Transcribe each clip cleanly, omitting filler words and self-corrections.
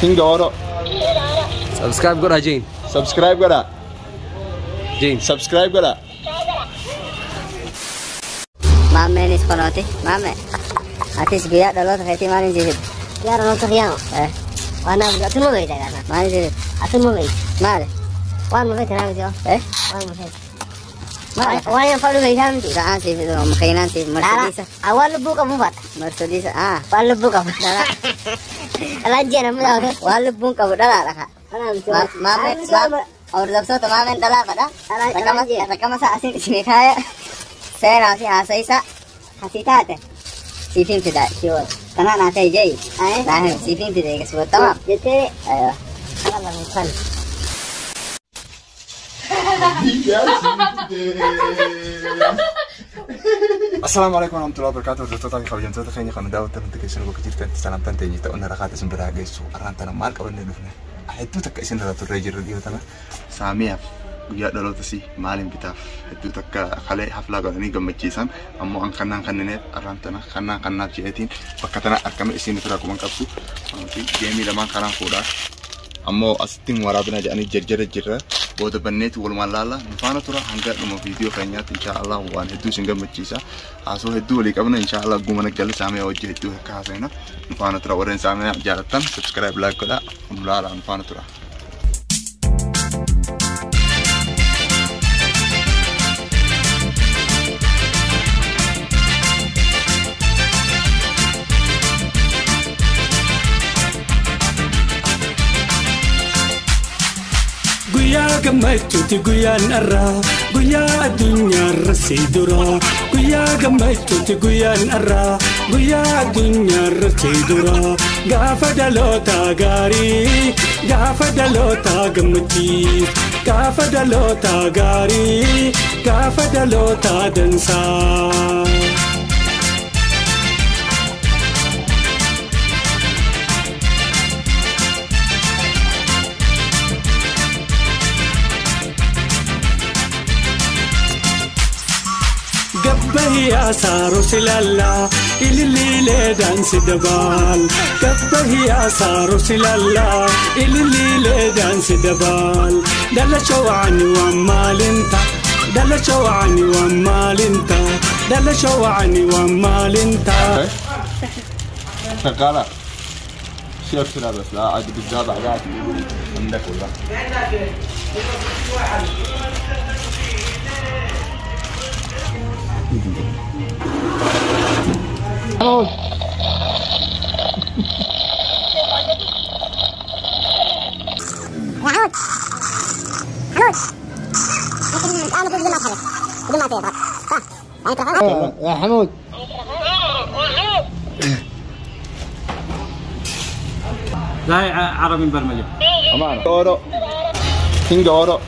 Kinga Oro. Subscribe godhaa Jane. Subscribe godhaa. Jane. Subscribe godhaa. Maammeenis konooti. Maamme. Atis guyyaa dhaloota keetii maaliin siif fidde? Guyyaa dhaloota kiyyaama. Eh. Waan naaf atumma beekta gaana. Maaliin siif fidde? Atumma beekta. Maali? Waan mufeete naa miti hoo. Eh? Waan mufeete. Maali? Waan hin fadhu beektaa miti. Sa'aan siif fidu makiinaan siif Mercedes. Waan lubbuu qabu fadha. Mercedes. Ah. Waan lubbuu qabu. Dhala. Dhalaan ji'a namni daawwate. Waan lubbuun qabu dhalaadha ka. Dhalaa miti. Maammeen hordoftoota maammeen dhalaa fadha. Dhalaan ji'a. Rakkama isaa asiin isinii kaaya. Seenaa fi haasa'isa. Hasii taate. Siifin fida ishii Kanaa naa ta'e je'i. Naa himi siifin fida eegas bottamaaf. Jettee Aywa. ala lamuusan. Assalamu alaikum warahmatullahi wabarakatuh. Hordoftoota fi kabajamtoota keenya kan daawwattan hundi keessan bakka jirtanitti salaamtaan teenye ta'uun rakaa isin biraa geessu. Arraan tana maal qabannee dhufne? Hedduu takka isin irraa turree jirra dhiyoo tana. Saamiyaaf guyyaa dhaloota si maaliin bitaaf hedduu takka kalee haflaa godhanii gammachiisan ammoo an kannaan kannineef arraan tana kannaan kannaaf je'eetiin bakka tana argame isin irraa quban qabdu. Geemii lamaan karaan fuudhaa. Ammoo asitti waraabina jedhanii jarjara jirra. Booda banneeti walumaan laalla. Nu faana tura hanga dhuma viidiyoo keenyaatti inshaallah waan hedduu isin gammachiisa. Haasoo hedduu walii qabna inshaallah gumana galle saamiyaa wajji hedduu akka haasa'ina. Nu faana tura warreen saamiyaa jaalattan subscribe like godhaa. Nu laala nu faana tura. Guyyaa gammachuuti guyyaan har'aa guyyaa addunyaarra si dura guyyaa gammachuuti guyyaan har'aa guyyaa addunyaarra si dura gaafa dhaloota gaarii gaafa dhaloota gammachiis gaafa dhaloota gaarii gaafa dhaloota dansaa. Gabbahiyaa saaroo silallaa ililiilee daansi dabaal. Gabbahiyaa saaroo silallaa ililiilee daansi dabaal. Dhala shawani waan maalinta dhala shawani waan maalinta dhala shawani waan maalinta. شغالة شيف شنو بس لا عاد بالجابع قاعد عندك ولا يا حمود لا عربي برمجة. أمانة أورو كينج أورو.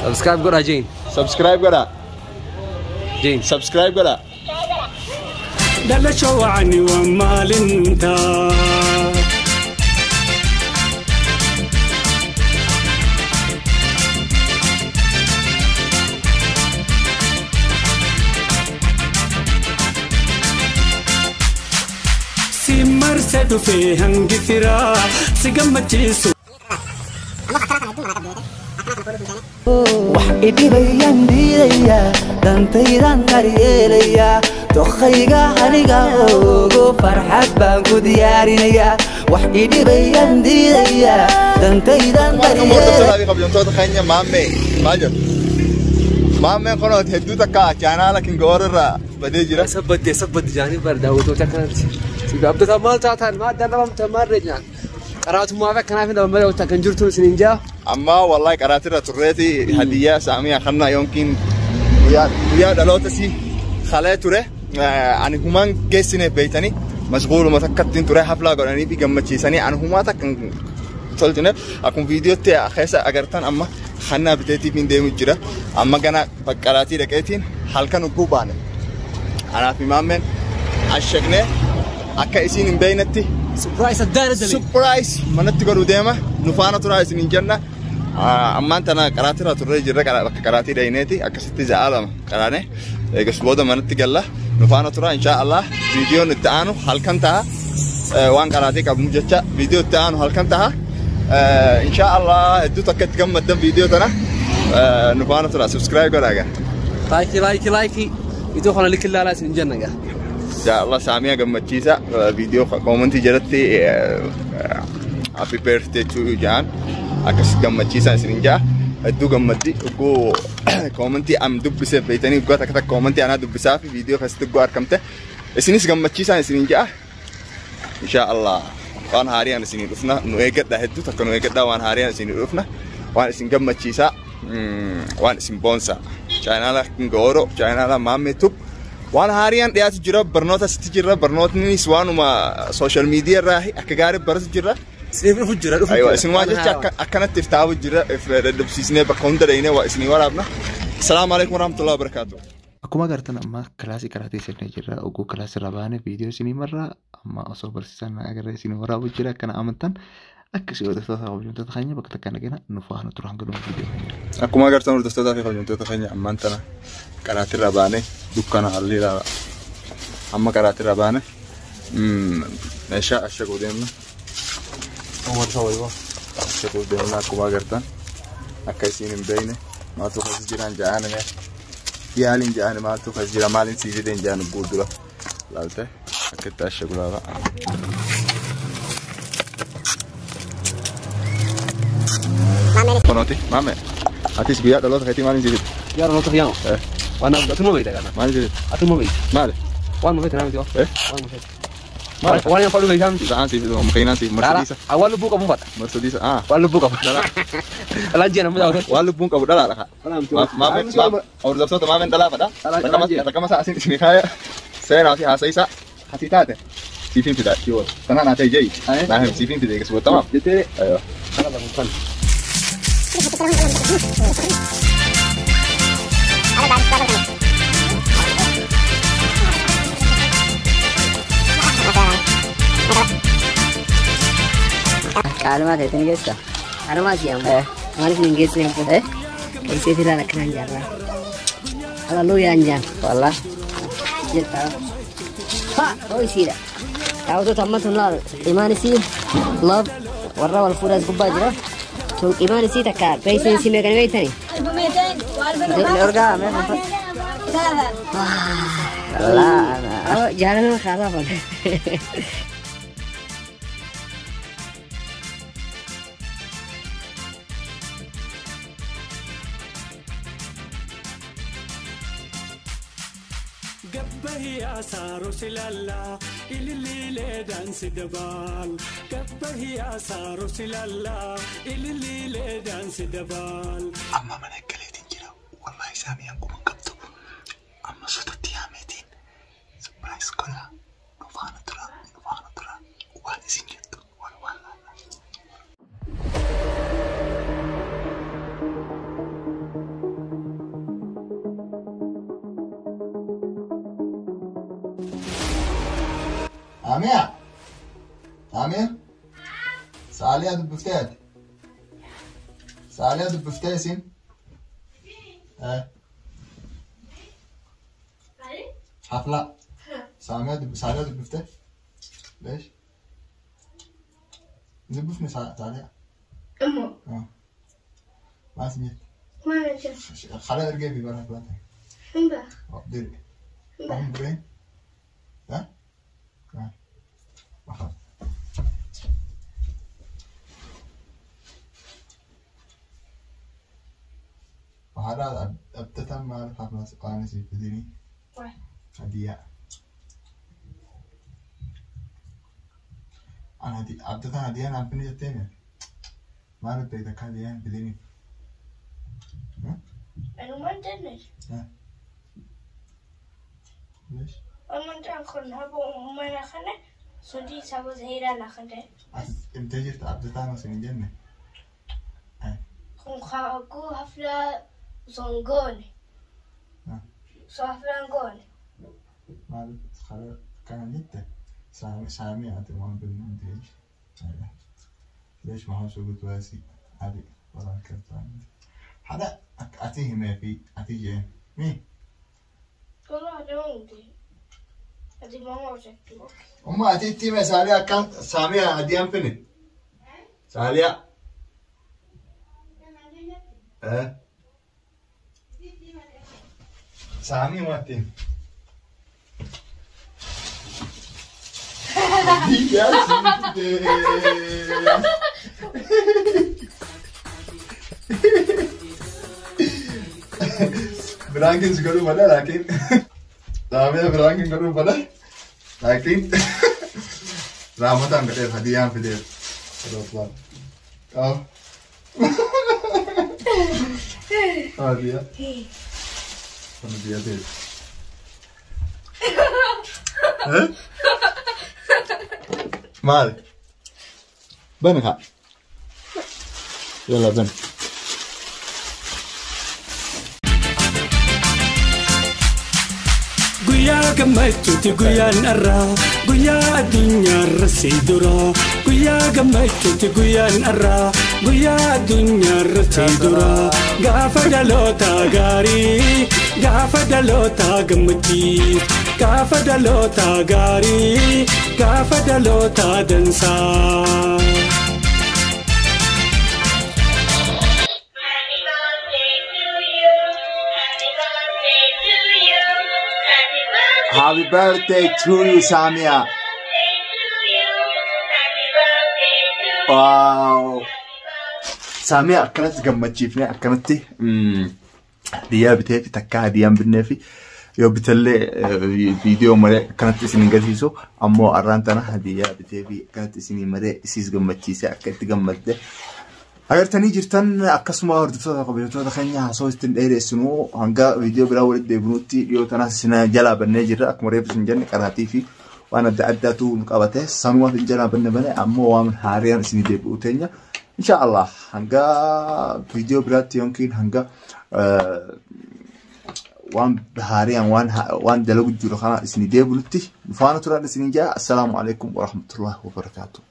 Subscribe godhaa Jane. Subscribe godhaa. Jane. Subscribe godhaa. Dhala shawani waan maalinta. Si marse dhufee hangi firaa si gammachiisu. Wax idhibayaan diidayaa dantaydan daryeelayaa dokhayga aniga ogo farxad baan ku diyaarinayaa wax idhibayaan diidayaa dantaydan daryeelayaa. Hordoftoota fi kabajamtoota keenya maammee maal jedhu? Maammeen konooti hedduu takka chaanaala Kinga Oro irraa badee jira. Sabbatti sabbatti jaanii bar daawwattoota akkanatti. Siif abdataa maal taataan maal daldalabamta maal reenyaan. Qaraatummaa fi akkanaaf hin dhaban malee kan jirtu isiniin jaa. Amma wallahi qaraatirra turreeti hadiyyaa saamiyaa kannaa yookiin guyyaa dhaloota si kalee ture. Ani humaan geessine beeytanii mashguuluma takkattiin ture haflaa godhanii fi gammachiisanii ani humaa takka tolchine akkuma viidiyootti keessa agartan amma kannaa biteetiif hin deemu jira. Amma gana baqqalaatii dhaqeetiin halkan ugguu baane. Anaaf imaammeen ashaqnee akka isiin hin beeynetti Surprise addaa dalee. Surprise manatti godhuu deema nu faana turaa isin hin jenna. Ammaan tana qaraatirra turree jirra bakka qaraatii dhayineeti akkasitti za'a lama qaraane eegas booda manatti galla nu faana turaa inshaa Allah viidiyoon itti aanu halkan ta'a. Waan qaraatii qabnu jecha viidiyoo itti aanu halkan taha. Insha Allah hedduu takka itti gammaddan viidiyoo tana. Nu faana tura subscribe godhaa gaa. Laayikii laayikii laayikii. Iddoo kana likki ilaalaa isin jenna gaa. Insha Allah Saamiyaa gammachiisa viidiyoo koomentii jalatti happy birthday to you jaan akkas gammachiisa isin jaa hedduu gammaddi ugguu koomentii am dubbisee beeytanii ugguu takka takka koomentii anaa dubbisaa fi viidiyoo keessatti ugguu argamte isinis gammachiisaan isin jaa insha Allah waan haariyaan isinii dhufna nu eeggadha hedduu takka nu eeggadha waan haariyaan isinii dhufna waan isin gammachiisaa waan isin boonsa chaayinaala Gooro chaayinaala Maammee Tube waan haariyaan dhiyaatu jira barnoota sitti jira barnootnis waanuma social media irraa akka gaarii baratu jira. Isiniif dhufu jira dhufu Aywa isin waan jecha akkanatti iftaabu jira dadhabsiisnee bakka hunda dhayinee waa isinii waraabna. Asalaamu alaikum warahmatullahi wabarakatuh. Akkuma agartan amma kilaasii karaatii seennee jirra. Oguu kilaasii irra baane viidiyoo isinii marra amma osoo barsiisaan agarree isinii waraabu jira akkana amantan akkasii hordoftoota kabajamtoota keenya bakka takka nagina nu faana tura hanga dhuma viidiyoo keenya. Akkuma agartan hordoftoota fi kabajamtoota keenya ammaan tana karaatii irra baane dukkana halluu ilaala. Amma karaatii irra baane meeshaa ashaguu deemna. Ashaguu deemna akkuma agartan akka isiin hin beekne maaltu keessa jiran ja'aan yaaliin ja'aan maaltu keessa jira maaliin sii fideen ja'aan guuldura laalte akka itti ashagu laala. Kunooti maame atis guyyaa dhaloota keetii maaliin sii fide? Guyyaa dhaloota kiyyaama. Waan atuma beekta kana. Maaliin sii fide? Atuma beekta. Maali? Waan mufeete naa miti waa. Waan mufeete. Waan hin fadhu beektaa miti. Sa'aan sii fidu makiinaan sii Mercedes. Waan lubbuu qabu fadha. Mercedes. Waan lubbuu qabu. Dhalaan ji'a namni daawwatan. Waan lubbuun qabu dhalaadha. Hordoftoota maameen dhalaa fadha. Rakkama isaa asin isin kaaya seenaa fi haasa isaa hatii taate siifin fida kiwoo. Tanaa naa ta'e je'i. Naa him siifin fide eegas bootamaaf. Jettee. Aywa. Kana lamu kan. Kaaluma ta'e ni geessa. Kaaluma si amma. Maaliif hin geessine abbo? Keessee filaan akkanaan jaarraa. Hallelujah jaan. Wallah. Jetta. Ha, hoisiidha. Daawwattoota amma tun laal imaan isii love warra wal fuudhaas gubbaa jira. Tun imaan isii takka beeksisni isii meeqa ni beektani? Orgaa mee Wallah. Jaalala kaalaa fan. Gabbahiya saaro silalla ililile dansi dabal. Gabbahiya saaro silalla ililile dansi dabal. Amma mana galeetiin jira wallahi Saamiyaan kuma qabdu amma sotatti yaameetiin surprise godha nu faana tura nu faana tura waan isin jettu waan waan laalla. Amia? Amia? Saaliyaa dubbiftee ati? Saaliyaa dubbiftee isin? Hafla. Saaliyaa dubbiftee? Leesh? Dubbifne Saaliyaa? Ammoo. Maal isin jette? Maal jette? Khala ergee fi bara haflaa ta'e. Hin beeku. Dirqe. Hin bireen? وهذا أبتتم مع الحفلة قانسي في هدية أنا هدي أبتتم هدية أنا بني التانية ما نبي إذا كان هدية بديني أنا ما أدري ليش؟ أنا ما أدري خلنا وما نخنا صدي سبب زهيرة نخنا إمتى جرت أبتتم سنين جنة خاكو حفلة زنقوني سو حفلة نقوني ما خلاص كان جدا سامي عاد ما بالمدري ليش ما هو شو قلت واسي هذه ولا كنت هذا أتيه ما في أتيه مين والله دونتي Ati mama hojjetti. Umma ati itti hime Saaliyaa akkaan Saamiyaa hadiyaan fine. Saaliyaa. Eh. Saamii maatti hime. Hadiyyaa siif fidee. Biraankin si godhuu mala laakiin Saamiyaa biraankin godhuu mala laakiin raamataan godheef hadiyyaan fideef. Qaab. Hadiyaa. Kun hadiyaa ta'e. Maali? Bani kaa. Yalla bani. Guyyaa gammachuuti guyyaan har'aa guyyaa addunyaarra si dura guyyaa gammachuuti guyyaan har'aa guyyaa addunyaarra si dura gaafa dhaloota gaarii gaafa dhaloota gammachii gaafa dhaloota gaarii gaafa dhaloota dansaa. Happy birthday to you. Happy birthday to you. Happy birthday Happy birthday to you, Samia. to you. Happy birthday to you. Wow. Saamiyaa akkanatti gammachiifnee akkanatti hadiyaa bitee fi takka hadiyaan binnee fi yoo bitallee viidiyoo malee akkanatti isin hin garsiisu ammoo arraan tana hadiyaa bitee fi akkanatti isinii malee isiis gammachiisee akka itti gammadde agartanii jirtan. Akkasuma hordoftoota kabajattoota keenya, haasoo ittiin dheeressinuu hanga viidiyoo biraa walitti deebinutti dhiyoo tanaas isin jalaa bannee jirra. Akkuma reefu isin jenne qaraatii fi waan adda addaatu nu qabate sanumaaf hin jalaa banne malee ammoo waan haariyaan isinii deebi'u teenya insha Allah. Hanga viidiyoo biraatti yookiin hanga waan haariyaan waan dalagu jiru kana isinii deebinutti nu faana turan isinii jaa. Assalaamu alaikum warahmatullahi wabarakaatuh.